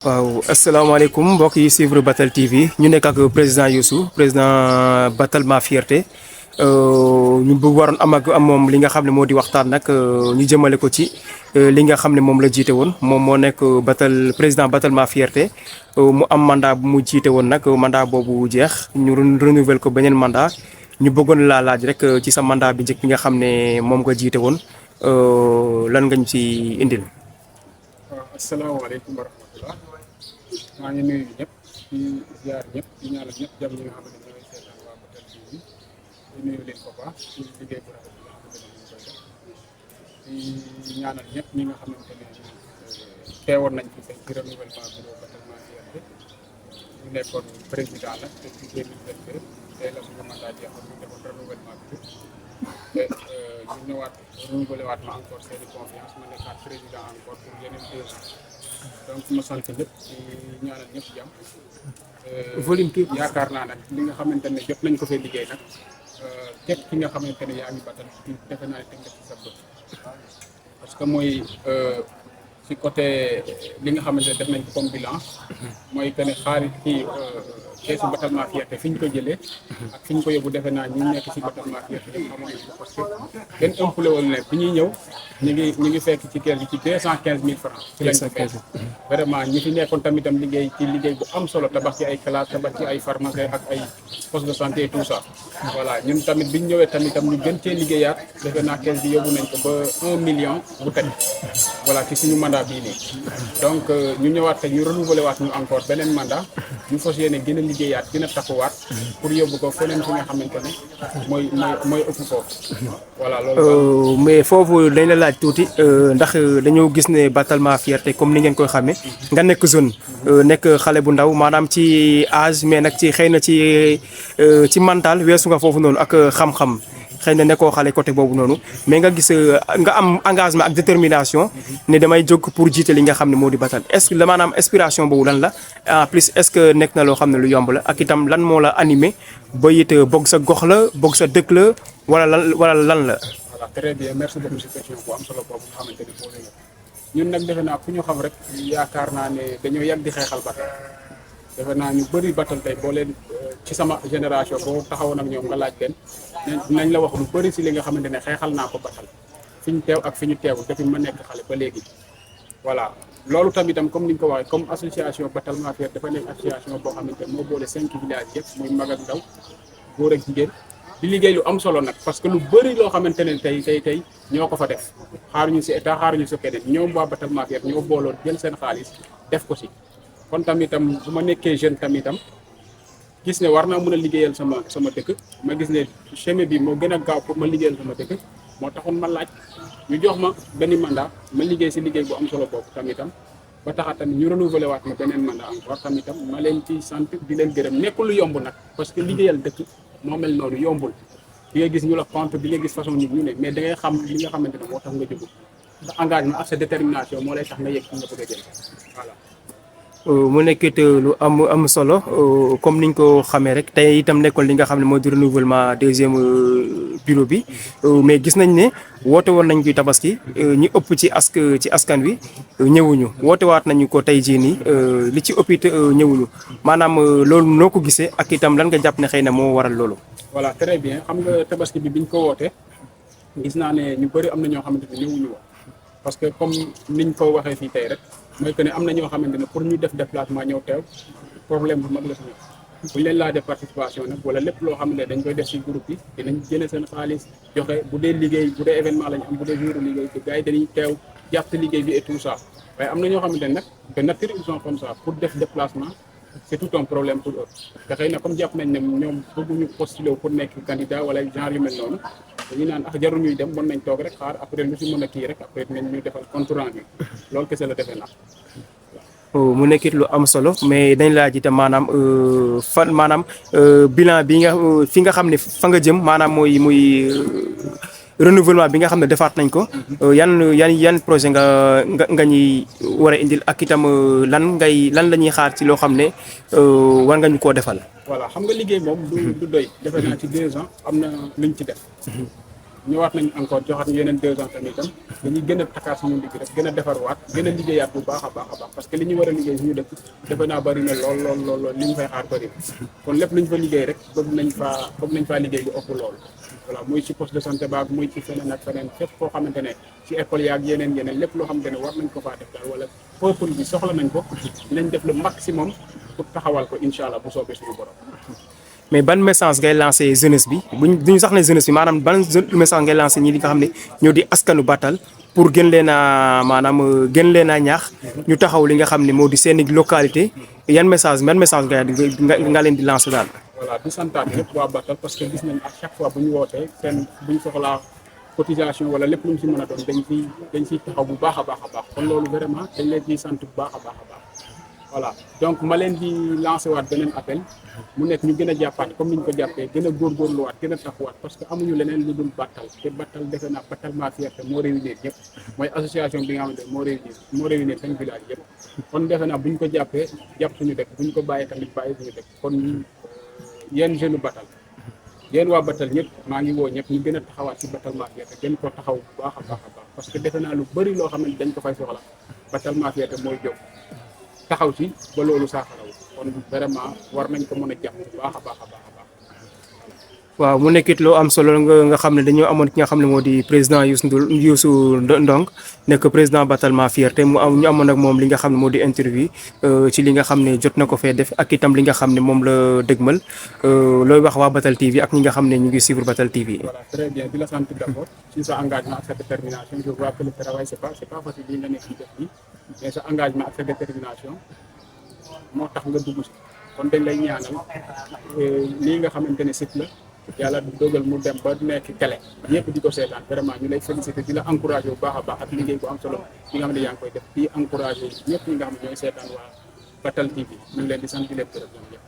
waaw asalaamaaleykum mbokk yi suivre Batal TV ñu nekk ak président Youssou président Batal Ma Fierté ñu bu waroon am moom li nga xam ne moo di waxtaan nag ñu jëmale ko ci li nga xam ne moom la jiite woon moom moo nekk Batal président Batal Ma Fierté mu am mandat bu mu jiite woon nag mandat boobu jeex ñu renouveler ko beneen mandat ñu bëggoon laa laaj rek ci sa mandat bi njëkk bi nga xam ne moom nga jiite woon lan nga ñu ci indil. waaw asalaamaaleykum wa rahmatulah maa ngi nuyu ñëpp di ziar ñëpp di ñaanal ñëpp jàmm ñi nga xam ne ñooy seetaan waa Batal TV di nuyu leen ko baax ci liggéey bu rafet bi nga xamante ne ñu koy def di ñaanal ñëpp ñi nga xamante ne teewoon nañ fi tey ci renouvellement bureau Batal Ma Fierté ñu nekkoon président nag te ci 2022 tey la suñu mandat jeexoon ñu defoon renouvellement bi te ñu ñëwaat renouvelé waat ma encore seeni confiance ma nekkaat président encore pour yeneen 2 ans donc ma sant ñëpp di ñaanal ñëpp jàmm. volume kii yaakaar naa nag li nga xamante ne jot nañ ko fee liggéey nag képp ki nga xamante ne yaa ngi Batal defe naa ne teg nga ci sa bët parce que mooy ci côté li nga xamante ne def nañ ko comme bilan mooy que ne xaalis kii keesu Batal Ma Fierté fi ñu ko jëlee ak fi ñu ko yóbbu defe naa ñu nekk ci Batal Ma Fierté yëpp xamoon nañ ko parce que kenn ëmpule woon ne bi ñuy ñëw ñu ngi fekk ci kees bi ci 215 000 francs ci lañ ko fekk vraiment ñi fi nekkoon tamitam liggéey ci liggéey bu am solo tabax ci ay classe tabax ci ay pharmacie ak ay poste de santé et tout ça voilà ñun tamit bi ñu ñëwee tamitam ñu gën cee liggéeyaat defe naa kees bi yóbbu nañ ko ba 1 million bu teg voilà ci suñu mandat bii nii donc ñu ñëwaat te ñu renouvelé waat ñu encore beneen mandat ñu fas yéene gën a liggéeyaat gën a taxawaat pour yóbbu ko feneen fi nga xamante ne mooy ëpp foofu voilà loolu mais foofu dañ la laaj tuuti ndax dañoo gis ne Batal Ma Fierté comme ni ngeen koy xamee nga nekk jeune nekk xale bu ndaw maanaam ci âge mais nag ci xëy na ci mental weesu nga foofu noonu ak xam-xam xëy na nekkoo xale côté boobu noonu mais nga gis nga am engagement ak détermination ne damay jóg pour jiite li nga xam ne moo di Batal est-ce que maanaam inspiration boobu lan la en plus est-ce que nekk na loo xam ne lu yomb la ak itam lan moo la animé ba it bëgg sa gox la bëgg sa dëkk la wala lan la. voilà très bien merci beaucoup si question bu am solo boobu nga xamante ni posé nga ñun nag defe naa ku ñu xam rek yaakaar naa ne dañoo yàgg di xeexal Batal defe naa ñu bëri Batal tey boo leen ci sama génération boo taxawoon ak ñoom nga laaj leen nañ la wax lu bëri si li nga xamante ne xeexal naa ko Batal fi ñu teew ak fi ñu teew depuis ma nekk xale ba léegi voilà loolu tamitam comme ni ñu ko waxee comme association Batal Ma Fierté dafa nekk association boo xamante ne moo boole 5 villages yëpp muy mag ak ndaw góor ak jigéen di liggéey lu am solo nag parce que lu bëri loo xamante ne tey ñoo ko fa def xaaruñu si état xaaruñu si keneen ñoom waa Batal Ma Fierté ñoo booloon jël seen xaalis def ko si kon tamitam bu ma nekkee jeune tamitam gis ne war naa mën a liggéeyal sama dëkk ma gis ne chemin bi moo gën a gaaw pour ma liggéeyal sama dëkk moo taxoon ma laaj ñu jox ma benn mandat ma liggéey si liggéey bu am solo boobu tamitam ba taxa tamit ñu renouvelé waat ma beneen mandat encore tamitam ma leen ci sant di leen gërëm nekkul lu yomb nag parce que liggéeyal dëkk moo mel noonu yombul di nga gis ñu la compte di nga gis façon nit ñu ne mais da ngay xam li nga xamante ne moo tax nga jóg sa engagement ak sa détermination moo lay tax nga yegg fi nga bëgg a jël voilà. mu nekkit lu am solo comme niñ ko xamee rek tey itam nekkoon li nga xam ne moo di renouvellement deuxième bureau bi mais gis nañ ne woote woon nañ fi tabaski ñi ëpp ci askan wi ñëwuñu woote waat nañu ko tey jii nii li ci ëpp it ñëwuñu maanaam loolu noo ko gisee ak itam lan nga jàpp ne xëy na moo waral loolu. voilà très bien xam nga tabaski bi biñ ko wootee gis naa ne ñu bëri am na ñoo xamante ne ñëwuñu woon parce que comme niñ ko waxee fii tey rek. mooy que ne am na ñoo xamante ne pour ñu def déplacement ñëw teew problème bu mag la si bu ñu leen laajee participation nag wala lépp loo xam ne dañ koy def si groupe yi dinañ jëlee seen xaalis joxe bu dee liggéey bu dee événement lañ am bu dee jour liggéey te gars yi dañuy teew jàpp ci liggéey bi et tout ça waaye am na ñoo xamante ne nag de nature ils sont comme ça pour def déplacement c'est tout un problème pour eux te xëy na comme jàpp nañ ne ñoom bëgguñu postuler pour nekk candidat wala genre yu mel noonu dañuy naan ak jarul ñuy dem mën nañ toog rek xaar après lu si mën a kii rek après nañ ñu defal compte rendu loolu kese la defee naa. mu nekkit lu am solo mais dañ laaj itam maanaam fan maanaam bilan bi nga fi nga xam ne fa nga jëm maanaam muy renouvellement bi nga xam ne defaat nañ ko yan projet nga ñuy war a indil ak itam lan la ñuy xaar ci loo xam ne war nga ñu koo defal. voilà xam nga liggéey moom du doy defe naa ci 2 ans am na luñ ci def ñëwaat nañ encore joxaat ñu yeneen 2 ans tamit itam dañuy gën a takkaat suñu liggéey rek gën a defarwaat gën a liggéeyaat bu baax a baax a baax parce que li ñu war a liggéey suñu dëkk defe naa bëri na lool li ñu fay xaar bëri na kon lépp lu ñu fa liggéey rek bëgg nañ faa liggéey lu ëpp loolu voilà muy ci poste de santé baag muy ci feneen ak feneen fépp foo xamante ne ci école yaag yeneen lépp loo xamante ne war nañ ko faa def daal wala peuple bi soxla nañ ko nañ def le maximum pour taxawal ko incha allah bu soobee suñu borom. mais ban message ngay lancé jeunesse bi duñu sax ne jeunesse bi maanaam ban message ngay lancé ñi li nga xam ne ñoo di askanu Batal pour gën leen a maanaam gën leen a ñaax ñu taxaw li nga xam ne moo di seen localité ban message nga leen di lancé daal. voilà di santaat lépp waa Batal parce que gis nañ à chaque fois bu ñu wootee seen bu ñu soxlaa cotisation wala lépp lu ñu si mën a doon dañ ciy taxaw bu baax a baax kon loolu vraiment dañ leen ciy sant bu baax a baax voilà donc ma leen di lancé waat beneen appel mu nekk ñu gën a jàppaat comme ni ñu ko jàppee gën a góorgóorluwaat gën a taxawaat parce que amuñu leneen lu dul Batal te Batal defe naa Batal ma fierté moo réunir yëpp mooy association bi nga xamante ne moo réunir 5 villages yëpp kon defe naa bu ñu ko jàppee jàpp suñu dëkk bu ñu ko bàyyee tamit bàyyi suñu dëkk kon yéen jeune Batal yéen waa Batal ñëpp maa ngi woo ñëpp ñu gën a taxawaat si Batal ma fierté gën ko taxaw bu baax a baax parce que defe naa lu bëri loo xam ne dañ ko fay soxla Batal ma fierté mooy jóg taxaw ci ba loolu saafaraw kon vraiment war nañ ko mën a jàpp bu baax a baax. waaw mu nekkit loo am solo nga xam ne dañoo amoon ki nga xam ne moo di président Youssou Ndong nekk président Batal ma fierté ñu amoon ak moom li nga xam ne moo di interview ci li nga xam ne jot na ko fee def ak itam li nga xam ne moom la dëgmal looy wax waa Batal TV ak ñi nga xam ne ñu ngi suivre Batal TV. voilà très bien di la sant d'abord ci sa engagement ak sa détermination je vois que le travail c'est pas facile li nga nekk ci def nii mais sa engagement ak sa détermination moo tax nga dugg si kon dañ lay ñaanal lii nga xamante ne site la yàlla dogal mu dem ba nekk télé ñëpp di ko seetaan vraiment ñu lay féliciter di la encourager bu baax a baax ak liggéey bu am solo bi nga xam ne yaa ngi koy def di encourager ñëpp ñi nga xam ne ñooy seetaan waa Batal TV ñu ngi leen di sant di leen gërëm ñoom ñëpp